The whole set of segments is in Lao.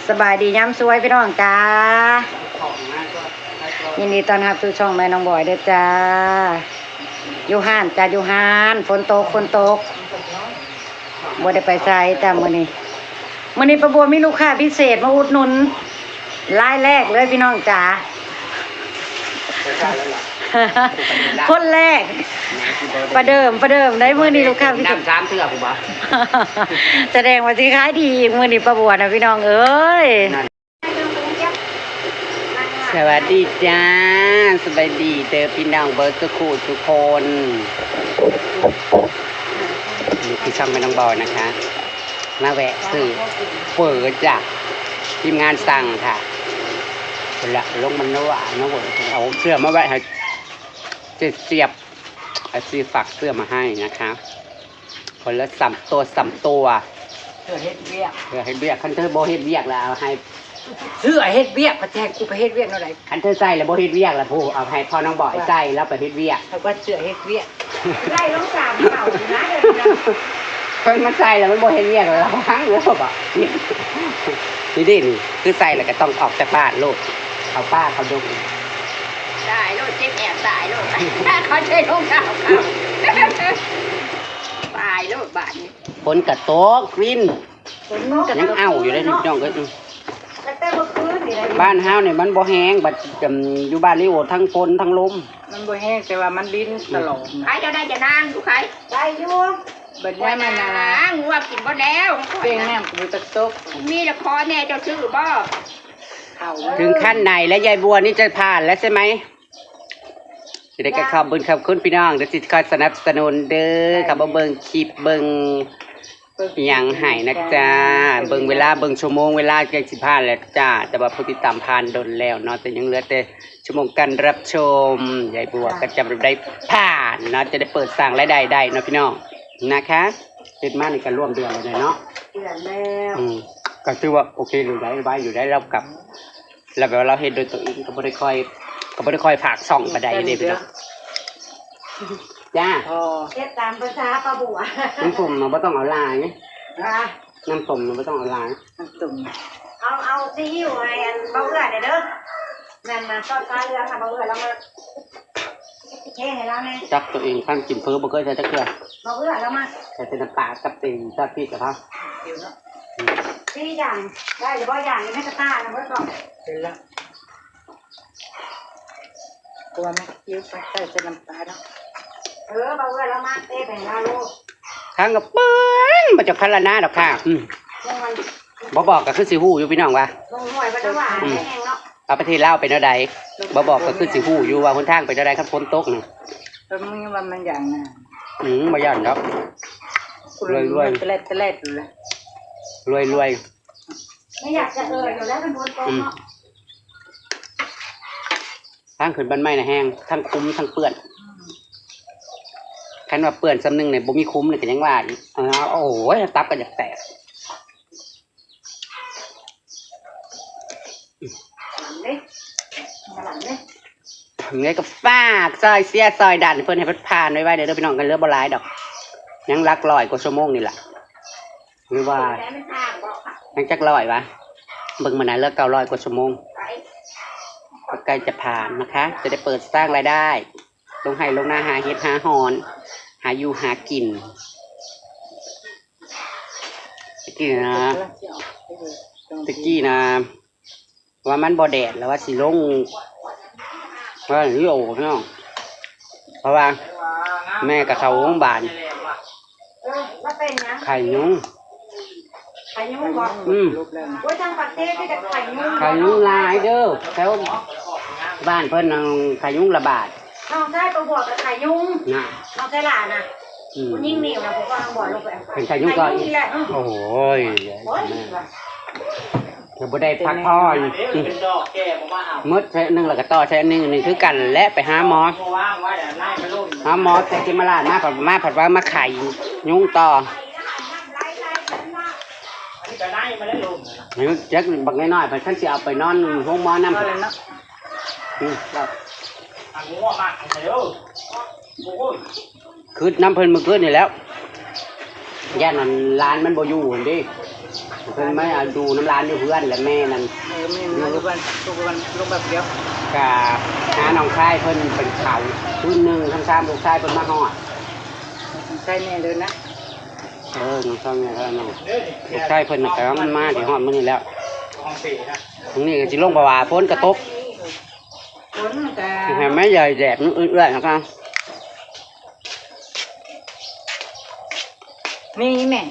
ສະບາຍດີຍາມສວຍພີ່ນ້ອງຈ້າ ຍິນດີຕ້ອນຮັບສູ່ຊ່ອງແມ່ນ້ອງບອຍເດີຈ້າ. ຢູ່ຮ້ານຈ້າ ຢູ່ຮ້ານ ຝົນຕົກ ຝົນຕົກ ບໍ່ໄດ້ໄປໃສຈ້າມື້ນີ້. ມື້ນີ້ປ້າບົວມີລູກຄ້າພິເສດມາອຸດໜູນລາຍແລກເລີຍພີ່ນ້ອງຈ້າ. ຄົນແລກ ປະເດີມ ປະເດີມໄດ໋ ມື້ນີ້ລູກຄ້າພິເສດ ນຳສາມເທື່ອພຸ້ນບໍ? ສະແດງວ່າຊິຂາຍດີອີກມື້ນີ້ປ້າບົວນະພີ່ນ້ອງເອີຍ. ສະຫວັດດີຈ້າ ສະບາຍດີເດີພີ່ນ້ອງເບິດສຸຂູສຸຄົນ. ນີ້ຄືຊ່ອງແມ່ນ້ອງບອຍນະຄະ ມາແວະຊື້ເຝີຈາກທີມງານສັ່ງຄ່ະ. ເພິ່ນລະລົງມານວດມາເວີ ເອົາເສື້ອມາໄວ້ໃຫ້ເຈສຽບ ເອັຟຊີຝາກເສື້ອມາໃຫ້ນະຄະ ຄົນລະສາມຕົວ ສາມຕົວ ເສື້ອເຮັດວຽກ ເສື້ອເຮັດວຽກ. ຄັນເທີບໍ່ເຮັດວຽກລະເອົາໃຫ້ ເສື້ອເຮັດວຽກ ພັດຊິໃຫ້ກູໄປເຮັດວຽກແນວໃດ? ຄັນເທີໃສ່ລະບໍ່ເຮັດວຽກລະ ຜູ້ເອົາໃຫ້ພໍ່ນ້ອງບອຍໃສ່ ລາວໄປເຮັດວຽກ ເຂົາວ່າເສື້ອເຮັດວຽກ. ໄດ້ລົງສາມເທົ່າຢູ່ນະ ເພິ່ນມາໃສ່ລະມັນບໍ່ເຮັດວຽກລະ ລະວັງເດີບາດນີ້. ນີ້ເດ້ນີ້ ຄືໃສ່ລະກະຕ້ອງອອກຈາກບ້ານໂລດ ເຂົ້າປ່າເຂົ້າດົງ ຕາຍໂລດ ເຈັບແອວຕາຍໂລດ ເຂົາໃຊ້ລົງເທ້າເຂົາ ຕາຍໂລດບາດນີ້. ຝົນກະຕົກ ວິນ ຝົນກະ ຍັງເອົາຢູ່ເດ້ພີ່ນ້ອງເອີຍ. ອືມ ຕັ້ງແຕ່ເມື່ອຄືນນີ້ແຫຼະ ບ້ານເຮົານີ້ມັນບໍ່ແຮງ ບັດ ອືມ ຢູ່ບ້ານລີໂອທັງຝົນທັງລົມ ມັນບໍ່ແຮງ ແຕ່ວ່າມັນລິນຕະຫຼອດ. ໃຜເຈົ້າໄດ້ຈະນາງຢູ່ໃຜ? ໄດ້ຢູ່ ບັດຍາມນັ້ນນະ ງົວກິນບໍ່ແລ້ວ ເກັ່ງນ້ຳກໍບໍ່ຈັກຕົກ ມີແຕ່ຂໍແດ່ ເຈົ້າຊື້ບໍ່? ເຂົ້າ ເຖິງຂັ້ນໃດແລ້ວ ຍາຍບົວນີ້ຈະຜ່ານແລ້ວໃຊ່ໄໝ? ຊິໄດ້ກະຂອບບຸນຂອບຄຸນພີ່ນ້ອງເດີ ທີ່ຄອຍສະໜັບສະໜູນເດີ ເຂົ້າມາເບິ່ງຄລິບເບິ່ງ ອີ່ຫຍັງໃຫ້ນະຈ້າ ເບິ່ງເວລາ ເບິ່ງຊົ່ວໂມງເວລາ ໃກ້ຊິຜ່ານແລ້ວຈ້າ. ແຕ່ວ່າຜູ້ຕິດຕາມຜ່ານດົນແລ້ວເນາະ ແຕ່ຍັງເຫຼືອແຕ່ຊົ່ວໂມງການຮັບຊົມ ຍາຍບົວກໍຈະໄດ້ຜ່ານເນາະ ຈະໄດ້ເປີດສ້າງລາຍໄດ້ໄດ້ເນາະພີ່ນ້ອງນະຄະ. ເຮັດມານີ້ກໍລວມເດືອນແລ້ວເນາະ ເດືອນແລ້ວ ອືມ ກໍຖືວ່າໂອເຄຢູ່ໄດ໋ ໄວຢູ່ໄດ໋ ລາວກັບ ແລ້ວແບບວ່າລາວເຮັດໂດຍຕົວເອງ ກໍບໍ່ໄດ້ຄ່ອຍ ກໍບໍ່ໄດ້ຄ່ອຍຝາກຊ່ອງປານໃດເດ້ພີ່ນ້ອງ. ຈ້າ ເຮັດຕາມພາສາປ້າບົວ ນ້ຳສົ້ມນະບໍ່ຕ້ອງເອົາຫຼາຍ ອາ ນ້ຳສົ້ມນະບໍ່ຕ້ອງເອົາຫຼາຍ ນ້ຳສົ້ມ ເອົາ ເອົາຊີອິ້ວໃຫ້ອັນບ່າວເອື້ອແດ່ເດີ ນັ້ນນະ ຊອດຟ້າເຫຼືອງຫັ້ນ ບ່າວເອື້ອລາວມາເທໃຫ້ລາວແດ່. ຈັກຕົວເອງຄັນກິນເຝີບໍ່ເຄີຍໃສ່ຈັກເທື່ອ ບ່າວເອື້ອລາວມາ ໃສ່ແຕ່ນ້ຳປາກັບເປັນຊອດພຣິກກະພໍ ອືມ ສີ່ຢ່າງ ໄດ້ຫຼືບໍ່? ຢ່າງນີ້ແມ່ກະຕ່ານະເບິດບໍ່? ເປັນລະ ເພາະວ່າມັນກິ້ວໄປໃສ່ແຕ່ນ້ຳປາເນາະ. ເອີ ບ່າວເອື້ອລາວມາເຕະໃຫ້ລາວໂລດ ທາງກະເປື້ອນ ບໍ່ຈະພັນລະນາດອກຄ່ະ ອືມ ບໍ່ບອກກະຄືຊິຮູ້ຢູ່ພີ່ນ້ອງວ່າ ບໍ່ຮູ້ວ່າມັນຫວານ ອືມ ແຮງເນາະ. ເອົາປະເທດລາວເປັນແນວໃດ ບໍ່ບອກກໍຄືຊິຮູ້ຢູ່ວ່າຫົນທາງເປັນແນວໃດຄັນຝົນຕົກນະ. ແຕ່ມຶງວ່າມັນຢ່າງນະ ອືມ ບໍ່ຢ້ານດອກ ລວຍໆ ຕະແລດຕະແລດຢູ່ລະ ລວຍໆ. ບໍ່ຢາກຈະເອີຢູ່ແລ້ວ ຄັນຝົນຕົກເນາະ ອືມ ທາງຂຶ້ນບ້ານໃໝ່ນະແຮງ ທັງຂຸມທັງເປື້ອນ ອືມ ຄັນວ່າເປື້ອນສ່ຳໜຶ່ງນີ້ ບໍ່ມີຂຸມນີ້ກໍຍັງວ່າອີກ ເອີ ໂອ້ຍ ຕັບກໍຢາກແຕກ. ເດ້ ເດ້ ກໍຝາກຊ່ອຍເຊຍຊ່ອຍດັນເພິ່ນໃຫ້ເພິ່ນຜ່ານໄວໆເດີພີ່ນ້ອງ ກໍເຫຼືອບໍ່ຫຼາຍດອກ ຍັງຫຼັກຮ້ອຍກວ່າຊົ່ວໂມງນີ້ລະ ຫຼືວ່າຍັງຈັກຮ້ອຍວະ ເບິ່ງມື້ໜ້າເຫຼືອເກົ້າຮ້ອຍກວ່າຊົ່ວໂມງ ກໍໃກ້ຈະຜ່ານນະຄະ ຈະໄດ້ເປີດສ້າງລາຍໄດ້ ລົງໄຮ່ລົງນາ ຫາເຫັດຫາຫອນ ຫາຢູ່ຫາກິນ. ຕະກີ້ນະ ຕະກີ້ນະ ວ່າມັນບໍ່ແດດ ແລ້ວວ່າຊິລົງ ວ່າຢູ່ໂອເນາະ ເພາະວ່າແມ່ກໍເຂົ້າໂຮງບານ ເອີ ວ່າເປັນຫຍັງ? ໄຂ້ຍຸງ ໄຂ້ຍຸງບໍ? ອືມ ໂອ້ຍ ທາງປາກເຊມີແຕ່ໄຂ້ຍຸງ ໄຂ້ຍຸງຫຼາຍເດີ ແຖວບ້ານເພິ່ນນັ້ນໄຂ້ຍຸງລະບາດ. ນ້ອງຊາຍປາບົວກໍໄຂ້ຍຸງນະ ນ້ອງຊາຍຫຼ້ານະ ອືມ ຜູ້ຍິງນີ້ນະ ຜູ້ຟັງບໍ່ລົງໄປ ເປັນໄຂ້ຍຸງກໍອີກ ໄຂ້ຍຸງອີກແລ້ວ ອືມ ໂອ້ຍ ໂອ້ຍ ກໍບໍ່ໄດ້ພັກຜ່ອນ ອືມ ໝົດແທ້ໜຶ່ງແລ້ວກໍຕໍ່ແທ້ໜຶ່ງ ນີ້ຄືກັນແຫຼະ ໄປຫາໝໍ ຫາໝໍແຕ່ເຂມມະລາດມາ ພັດມາ ພັດວ່າມາໄຂ້ຍຸງຕໍ່ ຈັກບັກນ້ອຍໆ ພັດຄັນຊິເອົາໄປນອນໂຮງໝໍນຳ ອືມ ຄຶດນຳເພິ່ນມື້ຄືນນີ້ແລ້ວ ຢ້ານອັນຫຼານມັນບໍ່ຢູ່ຫັ້ນເດ້ ເພິ່ນມາຢູ່ນຳຫຼານຢູ່ເຮືອນ ແລະແມ່ນັ້ນ ເອີ ແມ່ນມາຢູ່ບ້ານ ຢູ່ບ້ານ ລົງບ້ານດຽວ ກະຫານ້ອງຊາຍເພິ່ນເປັນເຂົາ ຄືນໜຶ່ງ ຄ່ຳໆ ລູກຊາຍເພິ່ນມາຮອດ ນ້ອງຊາຍແມ່ເດີນະ ເອີ ນ້ອງຊາຍແມ່ເດີນະ ລູກຊາຍເພິ່ນກະມາ ຊິຮອດມື້ນີ້ແລ້ວ ມື້ນີ້ກະຊິລົງ ເພາະວ່າຝົນກະຕົກ ຝົນກະ ໃຫ້ແມ່ໃຫຍ່ແດດມັນເອື້ອຍໆ ນະຄະ. ມີແມ່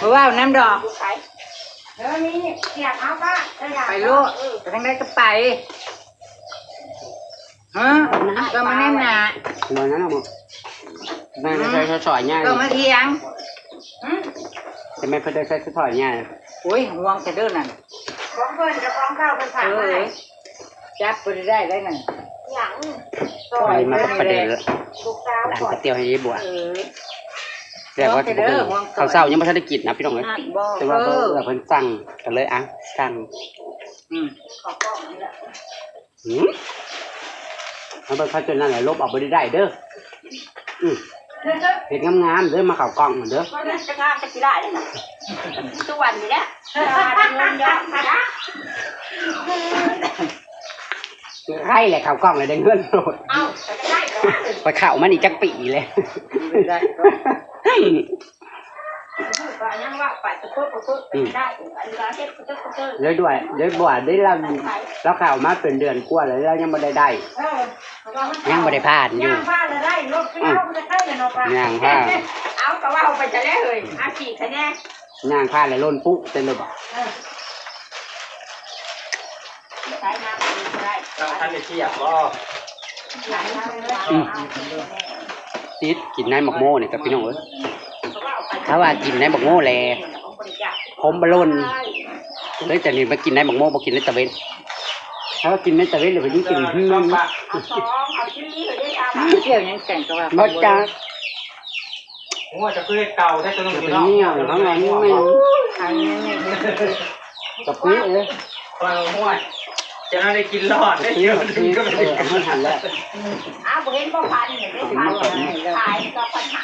ບໍ່ເວົ້ານຳດອກ ເອີ ມີ ສຽບເອົາ ໄປໂລດ ໄປທາງໃດກະໄປ ຮະ ກະມາແນມໜ້າ ບໍ່ນັ້ນດອກ ແມ່ນໃສ່ສອຍໃຫຍ່ ກະມາຖຽງ ແຕ່ແມ່ນເພິ່ນໄດ້ໃສ່ສອຍໃຫຍ່ ໂອ້ຍ ຫ່ວງແທ້ເດີນັ້ນ ຂອງເພິ່ນ ເຈົ້າຂອງເກົ່າເພິ່ນຝາກມາໃຫ້ ຈັບບໍ່ໄດ້ໄດ້ນັ້ນ ຫຍັງ ອັນນີ້ມາປະເດັນລະ ລູກສາວ ຮ້ານກ໋ວຍຕຽວໃຫ້ຍາຍບົວ ເອີ ແຊບບໍ່ ເຂົ້າເຊົ້າຍັງບໍ່ທັນໄດ້ກິນນະພີ່ນ້ອງເອີຍ ແຕ່ວ່າເພິ່ນສັ່ງ ກະເລີຍ ອ່ະ ສັ່ງ ອືມ ເອົາໄປພັດຈົນນັ້ນແຫຼະ ລົບເອົາບໍ່ໄດ້ໄດ້ເດີ ອືມ ເຮັດງາມໆເດີ ມາເຂົ້າກ້ອງເດີ ຈະງາມຈັກຊິໄດ້ນະ ທຸກວັນນີ້ແຫຼະ ເງິນຍອດນະ ໃຄແຫຼະ ເຂົ້າກ້ອງແລ້ວໄດ້ເງິນໂລດ ເອົ້າ ໄປເຂົ້າມານີ້ຈັກປີແລ້ວ ໄດ້ ເລີຍດ້ວຍ ເລີຍບໍ່ໄດ້ລະ ລາວເຂົ້າມາເປັນເດືອນກວ່າແລ້ວ ລາວຍັງບໍ່ໄດ້ໄດ້ ຍັງບໍ່ໄດ້ຜ່ານຢູ່ ຍ່າງຜ່ານ ເອົາ ກະເວົ້າໄປຊະແລ້ວເຮີ້ຍ ອາຊີບຊະແນ່ ຍ່າງຜ່ານແລ້ວຫຼົ່ນປຸເຕັມເລີຍບໍ ເຈົ້າທັນໄດ້ທຽບບໍ່ ອືມ ຕິດກິນໃນໝາກໂມນີ້ກະພີ່ນ້ອງເອີຍ ຖ້າວ່າກິນໃນໝາກໂມແລ້ວ ຜົມບໍ່ຫຼົ່ນ ເລີຍແຕ່ນີ້ມາກິນໃນໝາກໂມ ບໍ່ກິນໃນຕາເວັນ ຖ້າວ່າກິນໃນຕາເວັນແລ້ວມັນຊິເປັນຫື່ນ ເອົາສອງ ເອົາສີ່ ເອົາສີ່ ເອົາສີ່ ເອົາຫຍັງແກງກະວ່າ ບໍ່ຈັກ ໂອ້ຍ ຈະຄືເຮັດເກົ່າແທ້ ຕົວໜຶ່ງຢູ່ນອກ ເປັນເໝີຍ ຂ້າງໃນນີ້ແມ່ນ ກະປິເອີຍ ຂ້ອຍວ່າ ໂອ້ຍ ຈະໄດ້ກິນລອດ ກະປິ ເອີ ເອົາມັນຫັ້ນແຫຼະ ອ້າວ ບໍ່ເຫັນບໍ່ພັນນີ້ ໄດ້ພັນ ຂາຍກະພັນຫ້າ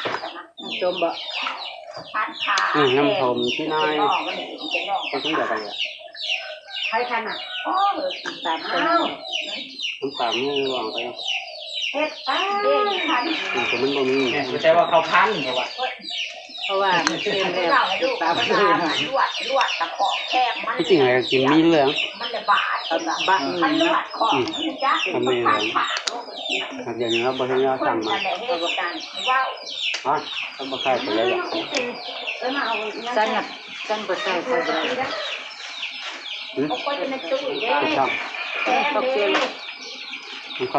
ຕົ້ມບໍ່ ພັນຫ້າ ອືມ ນ້ຳສົ້ມທີ່ນ້ອຍ ມັນເປັນຈັ່ງໃດກັນລະ ໃຜຄັນນະ ໂອ້ຍ ຕາມຄົນ ນ້ຳຕານມັນລ່ວງໄປ ເຮັດໄປ ມັນກະມັນບໍ່ມີ ແມ່ນ ແຕ່ວ່າເຂົາພັນ ເພາະວ່າ ເພາະວ່າມັນເຕັມແລ້ວ ຕາມ ລວດ ລວດຕະຂອບແຄບມັນ ທີ່ຈິງໃຫ້ກິນມີເຫຼືອງ ມັນລະບາດ ບະໝີ່ ຄັນລວດຂອບ ອືມ ມັນຈັກ ມັນມີເຫຼືອງ ດຽວນີ້ເຮົາບໍ່ເຫັນລາວສັ່ງມາ ເຮົາບໍ່ຂາຍໄປເລີຍ ຊັ້ນນະ ຊັ້ນບໍ່ໃສ່ ໃສ່ບໍ່ໄດ້ ຫືມ ເອົາເຂົ້າ ມັນເຂົ້າ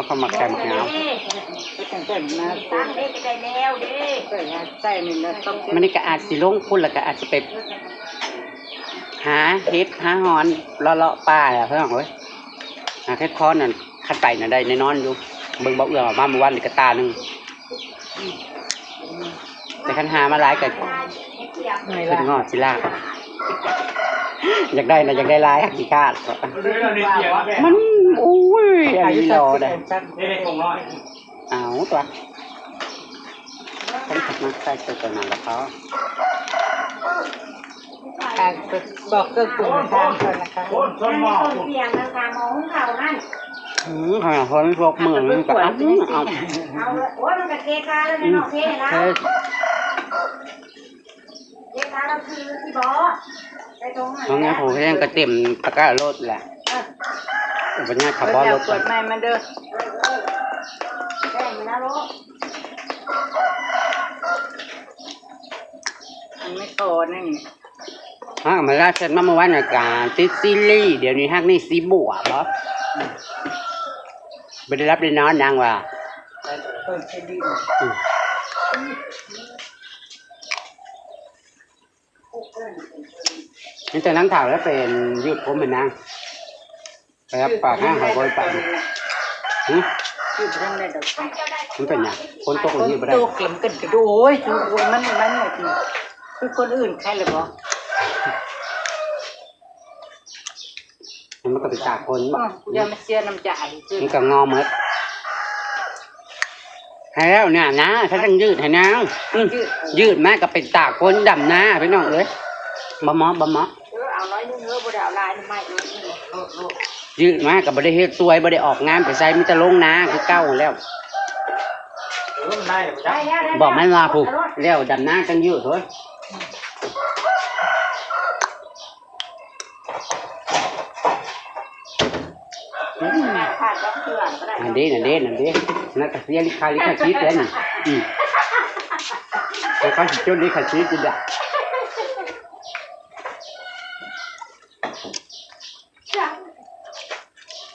ເຂົ້າໝາກແຂ້ງໝາກຍາວ ມື້ນີ້ກະອາດຊິລົງພຸ້ນ ແລ້ວກະອາດຊິໄປຫາເຫັດຫາຫອນ ເລາະໆປ່າແຫຼະພີ່ນ້ອງເອີຍ ຫາເຫັດຄອນນັ້ນ ຄັນໄປນະໄດ້ແນ່ນອນຢູ່ ເບິ່ງບໍ່ເອື້ອງເອົາມາມື້ວານນີ້ກະຕ່າໜຶ່ງ ແຕ່ຄັນຫາມາຫຼາຍກະ ເໝື່ອຍລະ ຄິດງໍຊິລາ ຢາກໄດ້ນະ ຢາກໄດ້ຫຼາຍ ຂີ້ຄ້ານ ມັນ ໂອ້ຍ ອັນນີ້ລໍໄດ້ ເອົາຕົວະ ຄັນຄັກມາໃສ່ຕົວນັ້ນລະພໍ ອ່າ ບອກເຄື່ອງປຸງທາງກ່ອນນະຄະ ຕົ້ນໝໍ້ ຕົ້ນເສຍງນະຄະ ໝໍ້ຫຸງເຂົ້າຫັ້ນ ອືມ ຂະໜາດຄົນພວກມື້ນີ້ກະເອົາ ເອົາ ໂອ້ຍ ມັນກະເທຄາແລ້ວແມ່ນເນາະ ເທແລ້ວ ເທ ເທຄາແລ້ວຄືຊິບອກ ໄປຕົງຫັ້ນ ຂອງຍາຜູ້ແຮງກະເຕັມຕະກ້າລົດແຫຼະ ເອີ ບັນຍາຂະເບາະລົດ ເອົາຂວດໃໝ່ມາເດີ ເອີ ເອີ ແບ່ງມາແລ້ວໂລດ ມັນໄມ່ພໍໜຶ່ງ ຮະ ມາລາເຊັດມາເມື່ອວານນີ້ກະຕິດຊີຣີ ດຽວນີ້ຮັກນີ້ສີບົວບໍ ບໍ່ໄດ້ຫຼັບໄດ້ນອນນາງວ່າ ອືມ ມີແຕ່ນາງເຖົ້າແລ້ວໄປຢືດຜົມໃຫ້ນາງ ແປບປາກນາງ ເຂົາບໍ່ໄປ ຫື ມັນເປັນຫຍັງ ຝົນຕົກ ມັນຢືດບໍ່ໄດ້ ຝົນຕົກແລ້ວມັນກະກະດູ ໂອ້ຍ ມັນ ມັນຄືຄົນອື່ນໃຄລະບໍ ມັນກະໄປຕາກຝົນບໍ ເອີ ຢ່າມາເສຍນ້ຳໃຈ ມັນກະງໍໝົດ ໃຫ້ແລ້ວນະ ນາ ເຂົາຈັ່ງຢືດໃຫ້ນາງ ອື ຢືດມາກະເປັນຕາກຝົນດຳນາ ພີ່ນ້ອງເອີຍ ບໍ່ເໝາະ ບໍ່ເໝາະ. ເອີ ເອົາໜ້ອຍໜຶ່ງເດີ ບໍ່ໄດ້ເອົາຫຼາຍ ໄມ້ໜ້ອຍໜຶ່ງ. ຍືດມາກໍບໍ່ໄດ້ເຮັດສວຍ ບໍ່ໄດ້ອອກງານໄປໃສ ມີແຕ່ລົງນາຄືເກົ່າຫັ້ນແຫຼ້ວ. ເອີ ມັນໄດ້ແລ້ວ. ບອກມັນວ່າ ພຸ້ນ ແລ້ວດຳນາຈັ່ງຍືດເຮີ້ຍ. ນັ້ນເດ້ ນັ້ນເດ້ ນັ້ນເດ້ ນັ້ນກະເສຍລິຂະ ລິຂະສິດແລ້ວນີ້. ອືມ ແລ້ວເຂົາຊິຈົດລິຂະສິດຢູ່ດາ.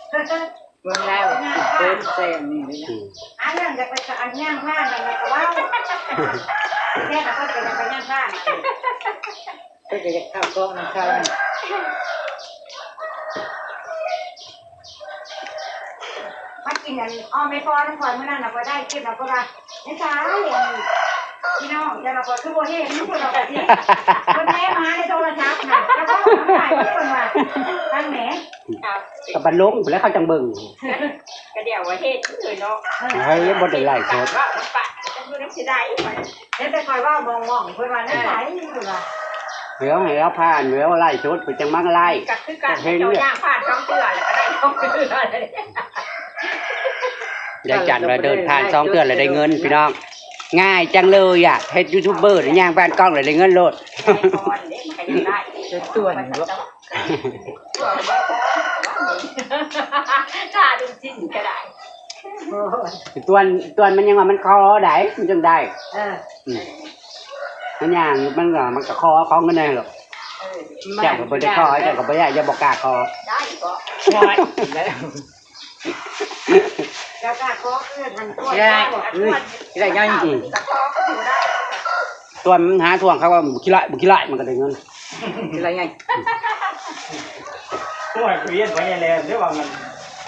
ເບິ່ງແລ້ວເປີດແຊງນີ້ເລີຍນະ. ອືມ ອັນນັ້ນຢາກໄປ ອັນຍ່າງຜ່ານນັ້ນແລ້ວກໍເວົ້າ ແທ້ນະ ເພິ່ນກໍຢາກໄປຍ່າງຜ່ານ. ເພິ່ນກໍຢາກເຂົ້າກ້ອງນຳເຂົາ. ມາກິນອັນອ້ອມແມ່ປ້ອນນຳຂ້ອຍມື້ນັ້ນນະ ຂ້ອຍໄດ້ຄລິບນະ ເພິ່ນວ່າ ແມ່ຊາຍ ອັນ ພີ່ນ້ອງ ແຕ່ວ່າຂ້ອຍຄືບໍ່ເຫັນ ເພິ່ນວ່າແບບນີ້ ເພິ່ນແນມຫາໃນໂທລະສັບນະ ແລ້ວກໍເອົາມາຂາຍ ເພິ່ນວ່າ ຟັງແໝ. ກໍບັດລົງພຸ້ນແຫຼະເຂົາຈັ່ງເບິ່ງ. ກໍດຽວວ່າເຮັດເລີຍເນາະ. ເອີ ເຮີ້ຍ ບໍ່ໄດ້ໄລຟ໌ສົດ ເວົ້ານຳປະ ຈັ່ງບໍ່ໄດ້ເສຍດາຍ. ເຫັນແຕ່ຂ້ອຍເວົ້າມອງໆ ເພິ່ນວ່າແນວໃດ ເພິ່ນວ່າ ດຽວໃຫ້ລາວຜ່ານ ດຽວໄລຟ໌ສົດ ເພິ່ນຈັ່ງມາໄລ. ກໍຄືກັນ ເຈົ້າຍ່າງຜ່ານສອງເທື່ອ ແລ້ວກໍໄດ້ສອງເທື່ອ. ຍາຍຈັນວ່າເດີນຜ່ານສອງເທື່ອແລ້ວໄດ້ເງິນ ພີ່ນ້ອງ ງ່າຍຈັງເລີຍອະ ເຮັດຢູທູບເບີນີ້ ຍ່າງຜ່ານກ້ອງແລ້ວໄດ້ເງິນໂລດ. ເຮັດສວນບໍ່ ຖ້າລຸງຈິ້ນກໍໄດ້. ໂອ້ຍ ຕວນ ຕວນມັນຍັງວ່າມັນຂໍໄດ໋ ມັນຈັ່ງໄດ້. ເອີ ອືມ ມັນຍ່າງ ມັນກໍ ມັນກໍຂໍ ຂໍເງິນແດ່ໂລດ. ເອີ ເຈົ້າກໍບໍ່ໄດ້ຂໍ ເຈົ້າກໍບໍ່ໄດ້ ຢ່າບໍ່ກ້າຂໍ. ໄດ້ບໍ່? ໂອ້ຍ ແລ້ວ ເຈົ້າກ້າຂໍຄືຫັ້ນ ໄດ້ ໄດ້ຍັງ ອືມ ຕວນມັນຫາທວງ ເຂົາວ່າບໍ່ຂີ້ຮ້າຍ ບໍ່ຂີ້ຮ້າຍ ມັນກໍໄດ້ເງິນ. ຄືລະໄງ ໂອ້ຍ ຄືວຽນໄປແລ້ວ ເດ້ວ່າມັນ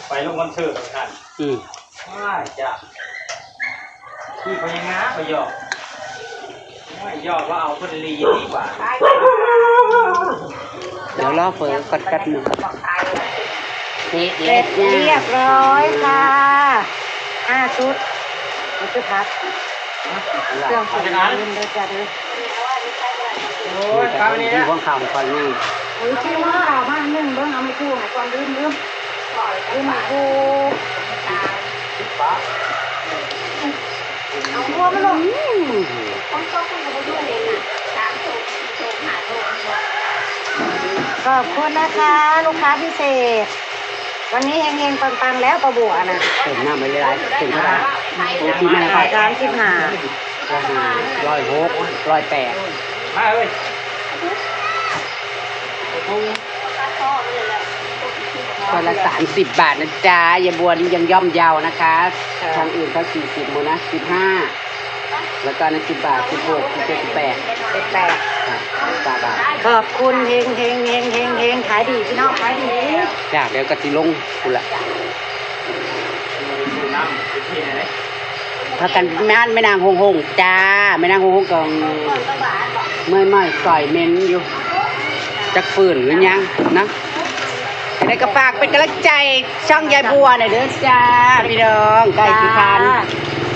ໄປລົງຄອນເສີດວ່າຊັ້ນ. ອືມ ວ້າຍ ຈ້າ ທີ່ພະຍາງາມາຢອກ ໂອ້ຍ ຢອກວ່າເອົາເພິ່ນລີດີກວ່າ. ດຽວລໍເປີດກ່ອນແປັບໜຶ່ງ. ເສລັດຮຽບຮ້ອຍຄ່ະ ຫ້າຊຸດ. ນີ້ຄືຜັກ ເຄື່ອງປຸງເລີຍເດີຈ້າເດີ. ໂອ້ຍ ຄາວນີ້ນະ ຂອງຂ້າວຂ້ອຍນີ້ ເອີ ຊື້ໝາກເຂົ້າມາໜຶ່ງເບິ່ງ ເອົາໄມ້ຄູ່ໃຫ້ກ່ອນ ລືມ ລືມ ລືມໄມ້ຄູ່. ເອົາຫົວມັນລົງ. ຂອບຄຸນນະຄະ ລູກຄ້າພິເສດ. ວັນນີ້ເຮັງໆ ປັງໆ ແລ້ວ ປ້າບົວນະ. ເຕີມນ້ຳໄປຫຼາຍໆ ເຕັມເທົ່າໃດ? ໂອ ສາມສິບຫ້າ ຮ້ອຍຫ້າ ຮ້ອຍຫົກ ຮ້ອຍແປດ ມາເອີຍ ຄົນລະສາມສິບບາດນະຈ໊ະ ຍາຍບົວນີ້ຍັງຍ່ອມເຍົານະຄະ. ທາງອື່ນເຂົາສີ່ສິບໝົດນະ ສິບຫ້າ ແລ້ວກໍອັນນັ້ນສິບບາດ ສິບຫົກ ສິບເຈັດ ສິບແປດ ສິບແປດ ອ່າ ສິບແປດບາດ. ຂອບຄຸນ ເຮັງໆ ເຮັງໆ ເຮັງໆ ຂາຍດີພີ່ນ້ອງ ຂາຍດີ. ຈ້າ ດຽວກໍຊິລົງພຸ້ນລະ ພາກັນມາແມ່ນາງຫົງໆ ຈ້າ ແມ່ນາງຫົງໆ ກໍເມື່ອຍໄມ້ສອຍເໝັນຢູ່ ຈັກຟື້ນຫຼືຍັງນະ. ຈັ່ງໃດກໍຝາກເປັນກຳລັງໃຈຊ່ອງຍາຍບົວໜ້ອຍເດີຈ້າ ພີ່ນ້ອງ. ໃກ້ຊິຜ່ານ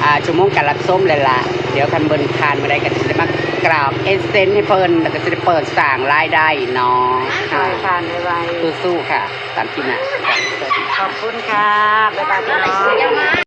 ອ່າ ຊົ່ວໂມງການຮັບຊົມແລ້ວລະ ດຽວຄັນເພິ່ນຜ່ານມື້ໃດກໍຊິໄດ້ມາກຣອກເອັດເຊັນໃຫ້ເພິ່ນ ແລ້ວກໍຊິໄດ້ເປີດສ້າງລາຍໄດ້ເນາະ. ຂໍໃຫ້ຜ່ານໄວໆ ສູ້ໆ ຄ່ະ ຕາມທີ່ນະ. ຂອບຄຸນຄ່ະ ບາຍບາຍພີ່ນ້ອງ.